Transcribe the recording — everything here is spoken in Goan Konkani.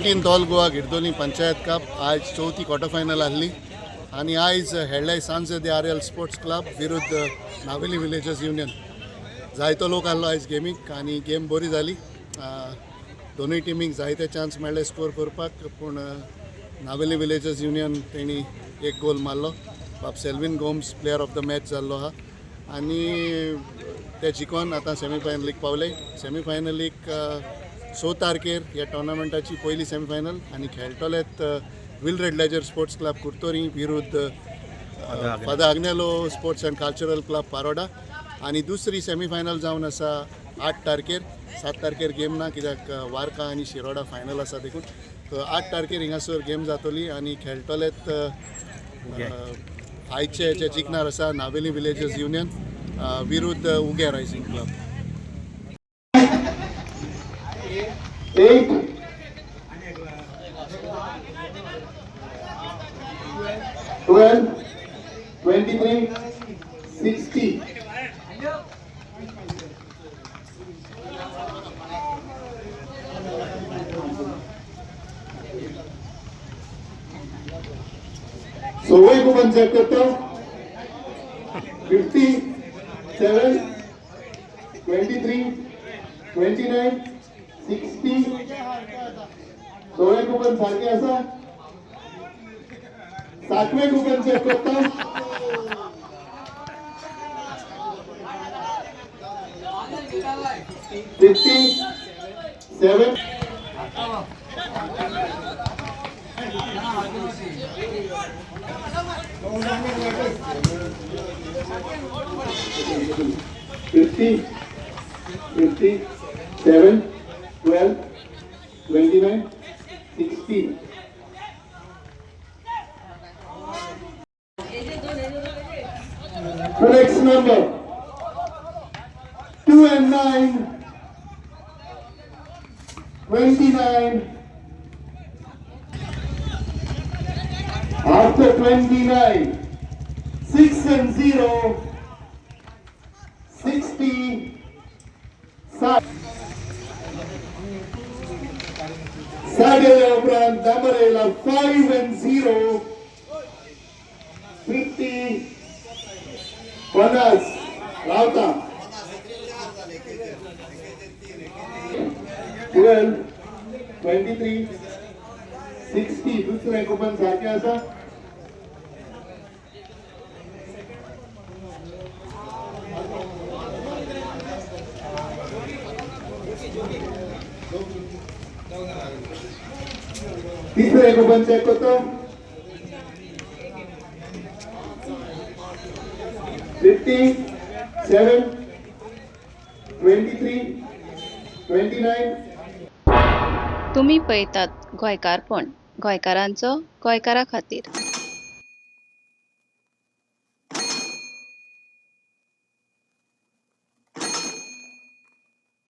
19th all Goa Girdwonim panchayat cup आयज चवथी क्वॉर्टर फायनल आहली आनी आयज खेळ्ळे सांजे दे आर्यल स्पोर्ट्स क्लब विरुद्ध नावेली विलेजर्स युनियन. जायतो लोक आहलो आयज गेमीक आनी गेम बरी जाली. दोनूय टिमीक जायते चान्स मेळ्ळे स्कोर करपाक, पूण नावेली विलेजर्स युनियन तेणी एक गोल मारलो. बाब Selvin Gomes player of the match जाल्लो आहा आनी ते जिखोन आतां सेमीफायनलीक पावले. सेमीफायनलीक 6 तारखेर ह्या टोर्नामेंटाची पयली सेमीफायनल आनी खेळटलेत विल्ड्रेड लेजर स्पोर्ट्स क्लब कुर्तोरी विरुद्ध Father Agnelo sports and cultural club Paroda. आनी दुसरी सेमीफायनल जावन आसा 8 तारखेर. 7 तारखेर गेम ना, कित्याक वार्का आनी शिरोडा फायनल आसा, देखून तर 8 तारखेर हिंगासर गेम जातली आनी खेळटलेत आयचे जे जिखणार आसा नावेली विलेजर्स युनियन विरुद्ध उगे रायसिंग क्लब. 8, 12, 23, 60. सवय कुपन चेक करता. 57, 23, 29, 60. सवय कुपन सारखे आसा. सातवे कुपन चेक करता. 57, 50, 57, 12, 29, 60. The next number, 2 and 9, 29. After 29, 6 and 0, 60. साडेल्या उपरांत नंबर येयला 5 and 0, 50, 50. रावता. 12, 23, 60. दुसरें कुपन सारकें आसा. तिसरें कुपन चेक करता. 57, 23, 29. तुमी पळयतात गोंयकारपण, गोंयकारांचो गोंयकारा खातीर.